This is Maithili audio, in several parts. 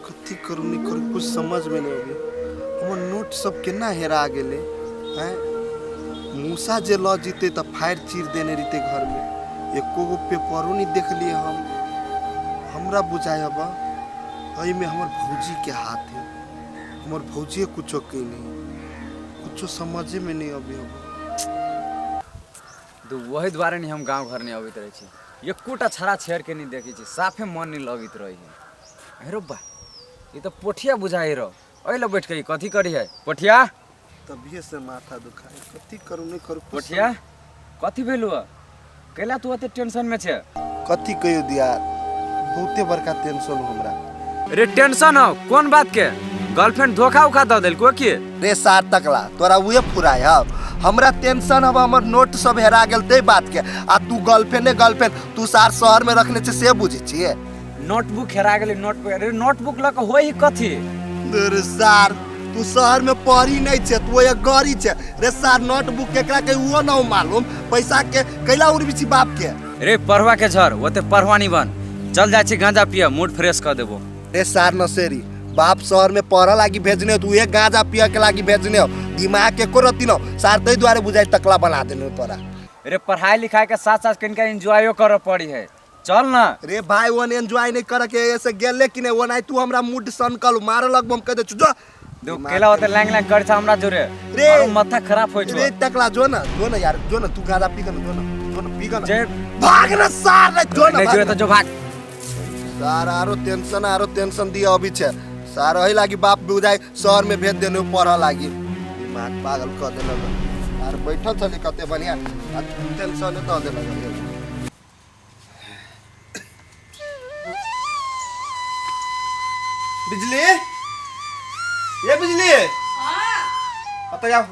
कथी करू नहीं करू कुछ समझ में नहीं अबै हमर नोट सब केना हेरा गेलै आँय मूसा जे लऽ जेतै तऽ फाड़ि चीर देने रहितै घरमे एको गो पेपरो नहि देखलियै हम। हमरा बुझाइ हब एहिमे हमर भौजीके हाथ है, हमर भौजिए कुछो कयने है, कुछो समझेमे नहि अबै हब। तो वही दुआरे नहीं हम गाँव घर नहीं अबैत रहै छी, एकोटा छड़ा छेड़ के नहीं देखै छी, साफे मन नहीं लगैत रहै है। हेरो बा, ई तऽ पोठिया बुझाइ रहो, एहि लए बैठ के ई कथी करी है पोठिया? तभिए से माथा दुखाए, कथी करू नहीं करू कुछ पोठिया कथी भेलु है? कैला तू अते टेंशन में छे? कथी कहियो दिया, बहुते बड़का टेंशन हो हमरा। रे टेंशन हो कोन बात के? गर्लफ्रेंड धोखा उखा दऽ देलको की? रे सार तकला तोरा उहे फुराय हव, हमरा टेंशन हव हमर नोट सब हेरा गेल तै बात के, आ तू गर्लफ्रेंडे गर्लफ्रेंड तू सार शहर में रखने छे से बुझै छियै? नोटबुक हेरा गेलै, नोटबुक, अरे नोटबुक लऽ कऽ होय कथी? रे सार तू शहर में पढ़ी नहीं छे, तू ओए गरी छे। रे सार नोटबुक केकरा के उहो न मालूम, पैसा के कैला उड़बी छी बाप के? रे पढ़वा के झर, ओते पढ़वा नहीं बन, चल जाइ छी गांजा पिय, मूड फ्रेश कर देबो। रे सार नसेरी, बाप शहर में पढ़ लागी भेजने हो, तू एक गांजा पिय के लागी भेजने हो, दिमाग के को रती न सार तै दुआरे बुझाइ तकला बना देने तोरा। रे पढ़ाई लिखाई के साथ साथ कनिका एंजॉयो करऽ पड़ी है, चल ना। रे भाई वन एंजॉय नहीं करे के ऐसे गेले कि नहीं, वन आई तू हमरा मूड सनकल मारे लगबो हम कह दे छु जो। देखो केला होते लैंग लैंग कर छ हमरा जोरे, रे आरो माथा खराब होय छो। रे तकला जो ना, जो ना यार, जो ना तू गांजा पी के ना, जो ना, जो ना पी के ना। जे भाग ना सार रे, जो ना, नहीं भाग जोरे ना। तो जो भाग। सार आरो टेंशन, आरो टेंशन दिया अभी छे सार, एही लागी बाप बुझाई शहर में भेज देने पढ़ लागी, दिमाग पागल कर देलक। आर बैठल छली कते बढ़िया, आ टेंशन दऽ देलक। बिजली, ये बिजली, हाँ। अतः जाओ।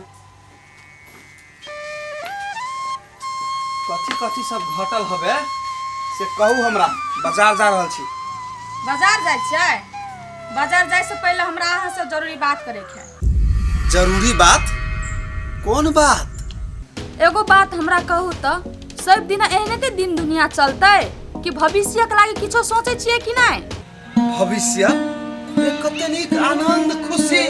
कथी कथी सब घटल हवे से कहू हमरा, बाजार जा रहल छी। बाजार जाइ छियै? बाजार जाइ से पहिले हमरा अहाँ से जरूरी बात करे के है। जरूरी बात? कोन बात? एगो बात हमरा कहू तऽ, सब दिन एहने ते दिन दुनिया चलतै कि भविष्य के लागी किछो सोचै छियै कि नहि? भविष्य? रे कते नीक आनंद खुशी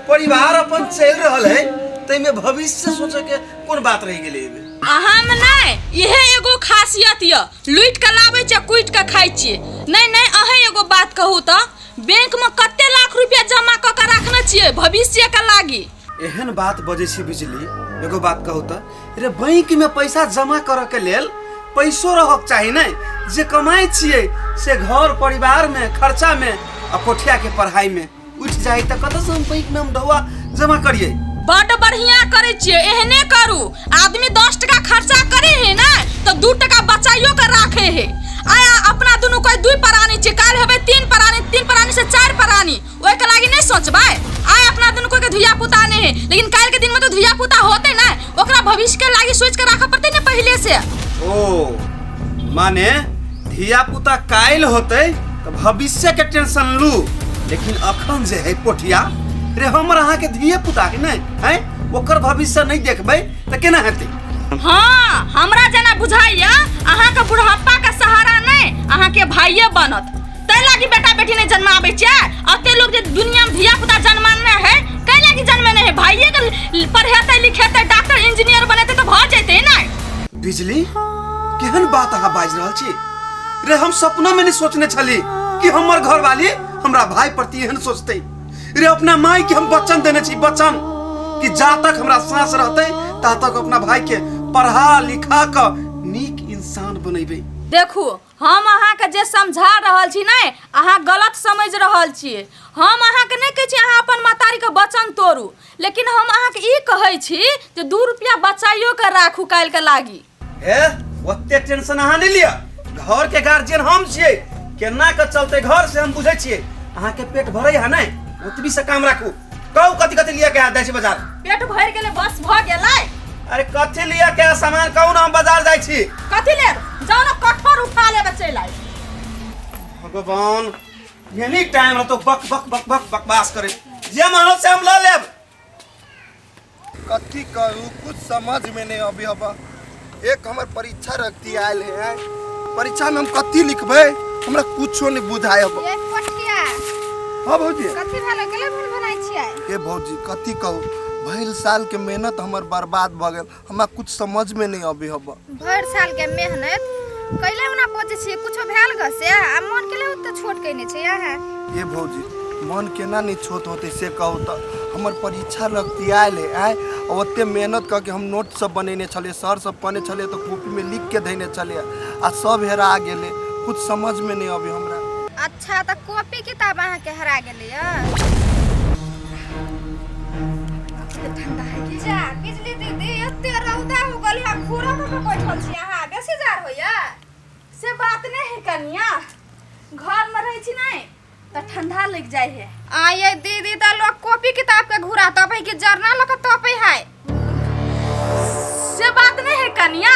परिवार अपन चलि रहल है, ताहिमे भविष्य सोचे के कोन बात रहि गेलै एहिमे? अहाँ में नहि, इहे एगो खासियत यऽ, लूटि के लाबै छियै कुटि के खाइ छियै। नहि नहि, अहें एगो बात कहू तऽ, बैंक में कते लाख रुपया जमा कऽ के राखने छियै भविष्य के लागी? एहन बात बजै छी बिजली, एगो बात कहू तऽ, रे बैंक में पैसा जमा करऽ के लेल पैसो रहक चाही ने, जे कमाइ छियै से घर परिवार में खर्चा में आ पोठिया के पढ़ाई में उठि जाय तऽ कतऽ से हम बैंक में हम ढौआ जमा करियै? बड बढ़िया करै छियै, एहने करू। आदमी 10 टका खर्चा करे है ना तऽ 2 टका बचाइयो के राखे है। आया अपना दुनू कोई 2 प्राणी छियै, काल्हि हेबै 3 प्राणी, 3 प्राणी से 4 प्राणी, ओहि के लागी नहीं सोचबै? आइ अपना दुनू कोई के धिया पुता नहीं है, लेकिन काल्हि के दिन में तो धिया पुता होते ना, ओकरा भविष्य के लागी सोच के राखऽ पड़तै ना पहले से। ओ माने धिया पुता काल्हि होते तऽ भविष्य के टेंशन लू, लेकिन अखन जे है पोठिया रे हमर अहाँ के धिये पुता है नहीं है, ओकर भविष्य नहीं देखबै तऽ केना हेतै? हाँ, हमरा जेना बुझाइया अहाँ के बुढ़ापा के सहारा नहीं अहाँ के भाइये बनत, तै लागी बेटा बेटी नहीं जन्माबै छियै। अते लोग जे दुनिया में धिया पुता जन्माने है, कै लागी जन्मेने है? भाइये के पढ़ेतै लिखेतै डॉक्टर इंजीनियर बनेतै तऽ भऽ जेतै ने। बिजली केहन बात अहाँ बाजि रहल छी रे, हम सपनो में नहीं सोचने छली कि हमर घरवाली हमरा भाई प्रति एहन सोचतै। रे अपना माई के हम वचन देने छी, वचन कि जा तक हमरा सांस रहतै ता तक अपना भाई के पढ़ा लिखा क नीक इंसान बनेबै। देखू हम अहाँके जे समझा रहल छी ने, अहाँ गलत समझि रहल छियै। हम अहाँके नहि कहै छी अहाँ अपन महतारीके वचन तोड़ू, लेकिन हम अहाँके ई कहै छी जे 2 रुपया बचाइयो के राखू काल्हिके लागी। हे ओते टेंशन अहाँ नहि लिअ, घर के गार्जियन हम छियै, केना के चलतै घर से हम बुझै छियै। अहाँ के पेट भरै है नहि, ओतबी से काम राखू। कहू कथी कथी लिअ के है, जाइ छी बाजार। पेट भरि गेलै बस भऽ गेलै। अरे कथी लिअ के है सामान कहू ना, हम बाजार जाइ छी। कथी लेब? जाउ ने कठोर उठा लेब चलि आयब। भगवान एनी टाइम रहतो बक बक बक बक बकवास करे, जे मानल से हम लऽ लेब। कथी करू कुछ समझ में नहीं अभी हब। एक हमर परीक्षा रखती आयल है, परीक्षा में हम कथी लिखबै? हमरा कुछो नहीं बुझाय अब। ये पोठिया। हाँ भौजी। कथी भेल गेलै भन भनाइ छियै? ए भौजी कथी कहू, भरि साल के मेहनत हमर बर्बाद भऽ गेल, हमरा कुछ समझ में नहीं अबै हब। भरि साल के मेहनत कैले ओना बजै छियै, कुछो भेल ग से आ मन केले ओते छोट कयने छै अहाँ? ए भौजी मन केना नहीं छोट होतै से कहू तऽ। हमर परीक्षा लगतियायल है आय, ओते मेहनत कऽ के हम नोट सब बनेने छलियै, सर सब कहने छलियै तऽ कॉपी में लिख के धैने छलियै आ सब हेरा गेलै, कुछ समझ में नहीं अबै हमरा। अच्छा तऽ कॉपी किताब अहाँके हरा गेलै? जा बिजली दीदी एते रौदा हो गेल है, घूरा पर बैठल छी अहाँ, बेसी जार होइया? से बात नहीं है कनिया, घर में रहै छी नहीं तऽ ठंडा लग जाइ है। आ ये दीदी तऽ लोग कॉपी किताब के घूरा तपै कि जरना लऽ के तपै है? से बात नहीं है कनिया,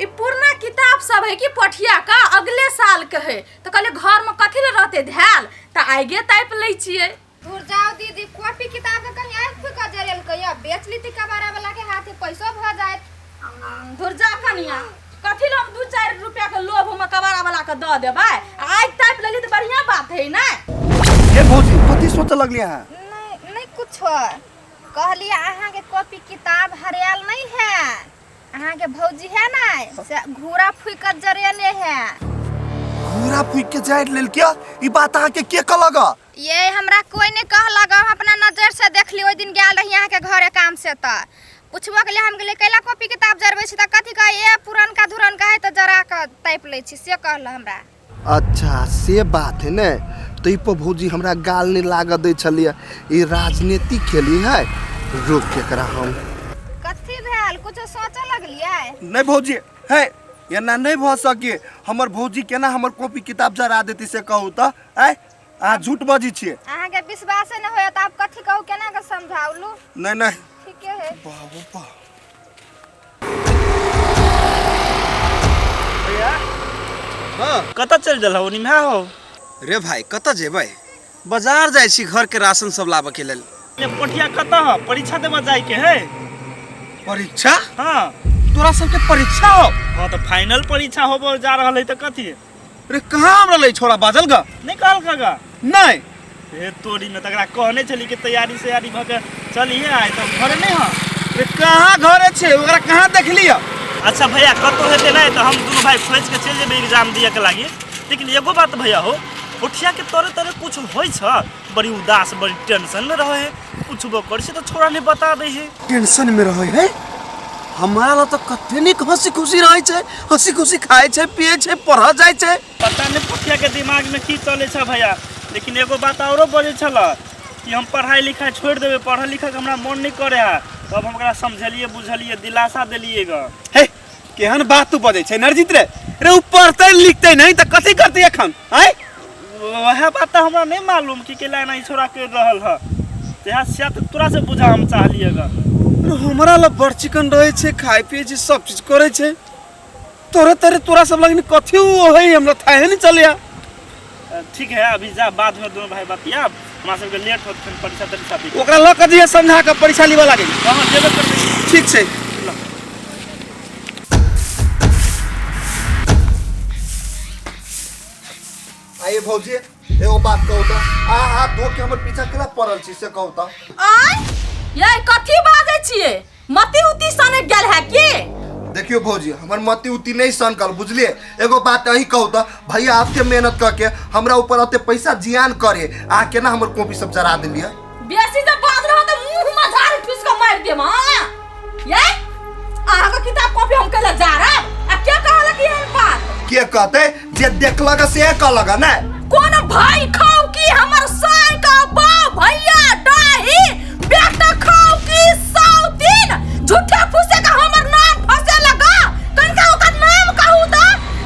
ई पुरना किताब सब है कि पठिया का अगले साल के है, तऽ कहलियै घर में कथी ले रहते धैल, तऽ आगे तापि लै छियै। दूर जाओ दीदी, कॉपी किताब के कहीं आगि फूकि कऽ जरेलकै या बेच लीती कबाड़ा वाला के हाथे पैसो भऽ जायत। दूर जा कनिया, कथी ले हम 2-4 रुपया के लोभ में कबाड़ा वाला के दऽ देबै, आगि तापि लेली तऽ बढ़िया बात है ने। ए भौजी कथी सोचऽ लगली अहाँ? नहीं नहीं कुछो, कहलियै अहाँके कॉपी किताब हरायल नहीं है, अहाँके भौजी है ना से घूरा फूकि कऽ जरेले है। घूरा फूकि के जारि लेलकै? ई बात अहाँके के कहलक? ये हमरा कोई नहीं कहलक, हम अपना नजर से देखली। ओहि दिन गेल रही अहाँके घरे काम से तऽ पुछबो के लिए हम गेलियै कैला कॉपी किताब जरबै छी, तऽ कथी कहै ए पुरनका धुरनका है तऽ जरा कऽ तापि लै छी, से कहल हमरा। अच्छा से बात है ने, तै पर भौजी हमरा गाल नहीं लागऽ दै छलियै, ई राजनीति खेली है, रोक के एकरा हम। कथी भेल, कुछो सोचऽ लगलियै? नहीं भौजी है एना नहीं भऽ सके, हमर भौजी केना हमर कॉपी किताब जरा देती से कहू तऽ? आँय अहाँ झूठ बजै छियै। अहाँके विश्वासे नहि होयत, आब कथी कहू, केना कऽ समझाउलू? नहीं नहीं ठीके है। बाबू बा। हाँ कतऽ चलि गेल हो निम्हा हो? रे भाई कतऽ जेबै, बाजार जाइ छी घर के राशन सब लाबऽ के लेल। ये पोठिया कतऽ ह? परीक्षा देबऽ जाय के है। परीक्षा? हाँ। तोरा सबके परीक्षा हो? हाँ तऽ फाइनल परीक्षा होबऽ जा रहल है तऽ कथी? रे कहाँ हमरा लै छोड़ा बाजल ग? नहीं कहल ग? नहीं। हे तोरी में तकरा कहने छली कि तैयारी सैयारी भऽ के चलिहे आइ, तऽ घरे नहीं ह। रे कहाँ घरे छै, ओकरा कहाँ देखली ह? अच्छा भैया कतौ हेतै नहीं तऽ हम दुनू भाई खोजि के चलि जेबै एग्जाम दिअ के लागी। लेकिन एगो बात भैया हो, पोठिया के तोरे तोरे कुछ होइ छ, बड़ी उदास बड़ी टेंशन में रहे है, पूछबो करै छै तऽ छोड़ा नहीं बता दै है। टेंशन में रहे है? हमारा ला तऽ कते नीक हंसी खुशी रहै छै, हंसी खुशी खाइ छै पियै छै पढ़ऽ जाइ छै। पता नहीं पोठिया के दिमाग में की चलै छै भैया, लेकिन एगो बात औरो बजै छल कि हम पढ़ाई लिखाई छोड़ि देबै, पढ़ल लिखल हमरा मन नहीं करे है। तब हम ओकरा समझलिए बुझलिए दिलासा देलिए ग। हे केहन बात तू बजै छै नरजीत रे, रे उ पढ़तै लिखतै नहीं तऽ कथी करतै एखन? आँय वएह बात तऽ हमरा नहीं मालूम कि केला एना ई छोड़ा करि रहल है, तेहा से तऽ तोरा से बुझा हम चाहलिए ग। रे हमरा लग बड़ चिकन रहै छै, खाइ पियै छै, सब चीज करै छै, तोरे तोरे तोरा सब लगनी कथी उ है हमरा थाहे नहीं चलैया। ठीक है अभी जा, बाद में दोनों भाई बतियाब, हमरा सबके लेट होत फेन परीक्षा तरीक्षा दी। ओकरा लऽ कऽ जइहे समझा कऽ परीक्षा लेबऽ लागे। हाँ जेबे करबै। ठीक छै। आइए भौजी एगो बात कहू तऽ, आ हाथ धो के हमर पीछा केना पड़ल छी से कहू तऽ? आँय ये कथी बाजै छियै, मति उति सनक गेल है की? देखियो भौजी हमर मति उति नहीं सनकल बुझलिए। एगो बात अही कहू तऽ, भैया आपके मेहनत करके हमरा ऊपर अते पैसा जियान करे, आ केना हमर कॉपी सब जरा देलिए? बेसी जब बाज रहो तऽ मुंह में झाड़ ठुस के मारि देब। हाँ ये अहाँके किताब कॉपी हम कैला जारब? आ के कहलक एहन बात? के कहते, जे देखलक से कहलक ने। कोन भाई खाओ की हमर साय का बाप भैया डाही बेटा खाओ की साउतीन झूठे फूसे का हमर नाम फंसे लगा, कनका ओकर नाम कहू त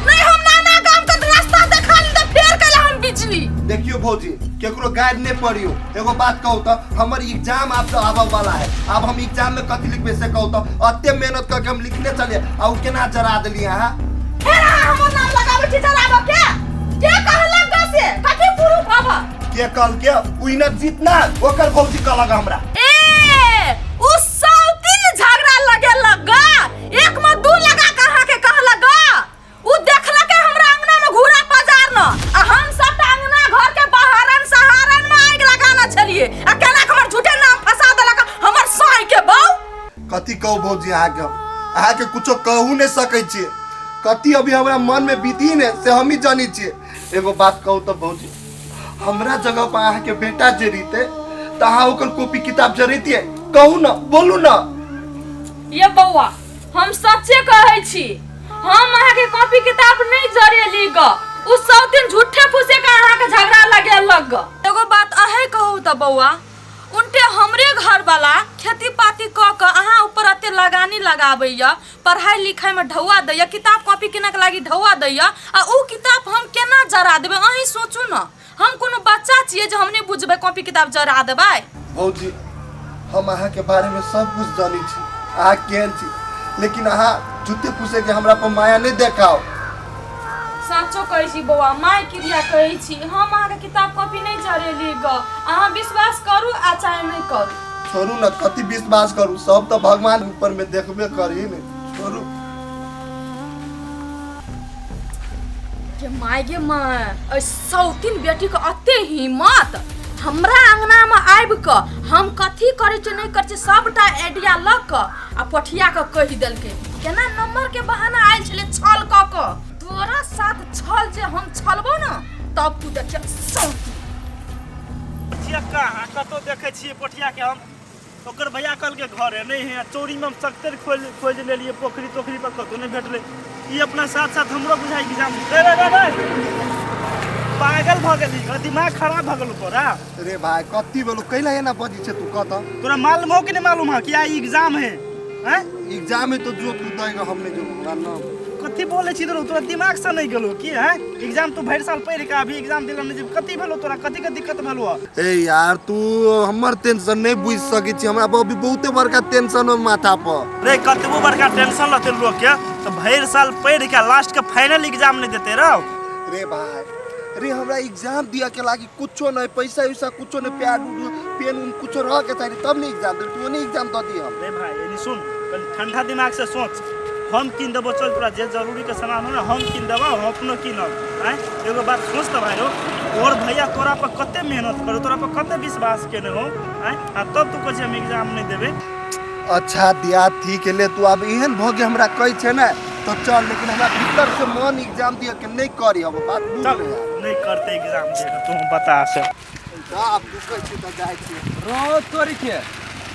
नहीं हम नाना गाम के रास्ता देखा ली त फेर कैला हम बिजली। देखियो भौजी केकरो गाइड नहीं पड़ियो, एगो बात कहू त हमर एग्जाम आब तो आबऽ वाला है, अब हम एग्जाम में कथी लिखबे से कहू त? अते मेहनत करके हम लिखने चलिए आ उ केना जरा देलिए अहाँ? फेर अहाँ हमर नाम लगाबै छी जराबऽ के? के कहलक ग से? कथी प्रूफ हब? के कहल के? उ इना जीतना ओकर भौजी कहलक हमरा। ए उ साउतीन झगड़ा लगे लगा, एक में दू लगा के अहाँ के कहलक ग। उ देखलक हमरा अंगना में घूरा पजार न आ कहू भौजी अहाँके, हम अहाँके कुछो कहू नहि सकै छियै। कथी अभी हमरा मन में बीती ने से हम ही जानी छियै। एगो बात कहू तऽ भौजी, हमरा जगह पर अहाँके बेटा जे रहिते तऽ अहाँ ओकर कॉपी किताब जरैतियै? कहू ना, बोलू ना। ये बौआ, हम सच्चे कहै छी, हम अहाँके कॉपी किताब नहि जरेली ग। उ सब दिन झूठे फूसे के अहाँके झगड़ा लगेलक ग। एगो बात अहे कहू तऽ बौआ, उनटे हमरे घर वाला खेती पाती कऽ कऽ अहाँ ऊपर एते लगानी लगाबैया, पढ़ाई लिखाई में ढौआ दैया, किताब कॉपी किनक लागी ढौआ दैया, आ उ किताब हम केना जरा देबै? अहीं सोचू न, हम कोनो बच्चा छियै जे हम नहि बुझबै कॉपी किताब जरा देबै? भौजी, हम अहाँके बारे में सब कुछ जानी छी, अहाँ केहन छी, लेकिन अहाँ झूठे फूसे के हमरा पर माया नहीं देखाओ। साँचो कहै छी बौआ, माय क्रिया कहै छी, हम अहाँके किताब कॉपी नहि जरेली ग। अहाँ विश्वास करू आ चाहे नहि करू। छोड़ू न, कथी विश्वास करू, सब तऽ भगवान ऊपर में देखबे करी ने, छोड़ू। गे my, गे my, एहि सौतीन बेटीके अते हिम्मत, हमरा अंगनामे आबि कऽ हम कथी करै छियै नहि करै छियै सबटा आइडिया लऽ कऽ आ पोठिया कऽ कहि देलकै। केना नंबर के बहाना आयल छलै छल कऽ कऽ तोरा साथ छल जे हम छलबो ने तब तू देखिय सौतीन। पोठिया कहाँ कतौ देखै छियै पोठिया के हम? ओकर भैया कहलकै घरे नहि है, चोरी में हम सख्तर खोज खोज लेलियै, पोखरी तोखरी पर कतौ नहि भेटलै। ई अपना साथ साथ हमरो बुझाइ एग्जाम। रे रे रे रे, पागल भऽ गेली, दिमाग खराब भऽ गेल तोरा। रे भाई, कथी बोलू, कैला एना बजै छै तू? कत तोरा मालूम हो कि नहीं मालूम है कि आई एग्जाम है? हैं? एग्जाम है तो जो तू देगा, हम नहीं जो हमरा ना। कथी बोले छी तोरा? तोरा दिमाग से नहीं गेलो कि हैं? एग्जाम तू भरि साल पढ़ के अभी एग्जाम दिला नहीं, कथी भेलो तोरा? कथी के दिक्कत भेलो? ए यार, तू हमर टेंशन नहीं बुझ सकै छी, हमरा अभी बहुते बड़का टेंशन हो माथा पर। रे, कतबो बड़का टेंशन रहते लोग के तो भरि साल पढ़ के लास्ट के फाइनल एग्जाम नहीं देते रहो। रे भाई रे, हमरा एग्जाम दिया के लागी कुछो नहीं, पैसा उसा कुछो नहीं, पैड पेन उन कुछो रह के चाहिए तब नहीं एग्जाम दे, तू नहीं एग्जाम दे दी हम। रे भाई, एनी सुन, कनि ठंडा दिमाग से सोच, हम किन देबो, चल तोरा जे जरूरी के सामान हो ना हम किन देबो, हम अपनो किनब। आँय, एगो बात सोच तऽ भाई रो, और भैया तोरा पर कते मेहनत करो, तोरा पर कते विश्वास केने हो, आँय, आ तब तू कहै छी हम एग्जाम नहीं देबे। अच्छा दिया ठीक है, ले तू अब एहन भऽ के हमरा कहै छै ने तो चल, लेकिन हमरा भीतर से मन एग्जाम दिया के नहीं करी, हम बात बुझ चल ले यार। नहीं करते एग्जाम देके, तू बता से। आब तू कहै छी तऽ जाइ छी। रो तोरी के,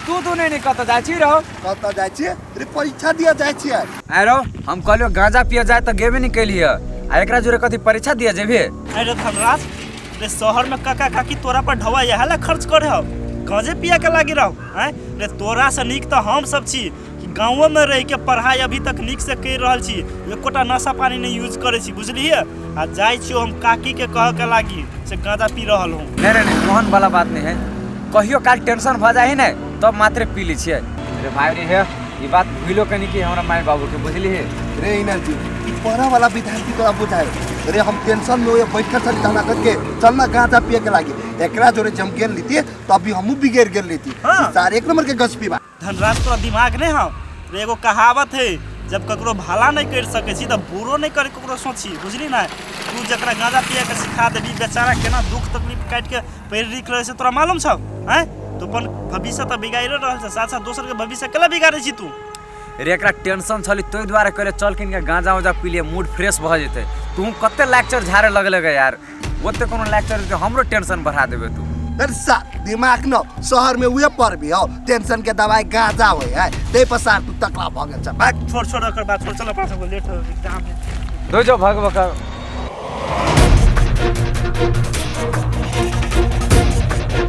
तू तू नहीं नहीं कतऽ जाइ छी रौ? कतऽ जाइ छियै रे? परीक्षा दिया जाइ छियै। आइ रौ, हम कहलियो गांजा पिए जाए तऽ गेबे नहीं केलियै, आ एकरा जोरे कथी परीक्षा दिए जेबे? अरे धनराज रे, शहर में काका काकी तोरा पर ढवा इएह ला खर्च करे हो, गांजे पिया के लागी रहो? आँय रे, तोरा से नीक तऽ हम सब छी कि गाँवो में रह के पढ़ाई अभी तक नीक से कर रहल छी, एकोटा नशा पानी नहीं यूज करे छी, बुझलियै? आ जाइ छियो हम काकी के कह के लागी से गांजा पी रहल हूँ। नहीं नहीं नहीं, ओहन वाला बात नहीं है, कहियो काल टेंशन भऽ जाइ है ने तब मात्रे पी लै छियै। रे भाई रे, हे ई बात भूलो कनी कि हमरा माय बाबू के, बुझलियै? रे इनर्जी, ई पढ़ा वाला विद्यार्थी तोरा बुझाए रे? हम टेंशन में बैठल छली, हमरा कह के चल ना गांजा पिए के लागी, एकरा जोरे जम गेल लीती तो अभी हमहू बिगड़ गेल लीती। हाँ। सारे एक नंबर के गछ पीबा। धनराज, तोरा दिमाग नहीं हौ रे? एगो कहावत है, जब ककरो भला नहीं कर सकै छी तऽ बुरो नहीं करे ककरो सोची, बुझली ना? तू जकरा गांजा पिए के सिखा देबी, बेचारा केना दुख तकलीफ काटि के पढ़ि लिख रहल छै तोरा मालूम छौ? आँय, तू अपन भविष्य तऽ बिगाड़ि रहल छै, साथ साथ दोसर के भविष्य केला बिगाड़ै छी तू? रे, एकरा टेंशन छली ताहि दुआरे कहले चल किन के गांजा उजा पी लिए, मूड फ्रेश भऽ जेतै। तू कते लेक्चर झाड़े लगले गे यार, ओते कोनो लेक्चर के हमरो टेंशन बढ़ा देबे तू। अरे सा दिमाग न, शहर में उहे पढ़बी हो, टेंशन के दवाई गांजा होय है, तै पर सार तू तकला भऽ गेल छ, भाग। छोड़ छोड़ ओकर बात छोड़, चल अपना सबके लेट हो एग्जाम है। दो जो भग भग।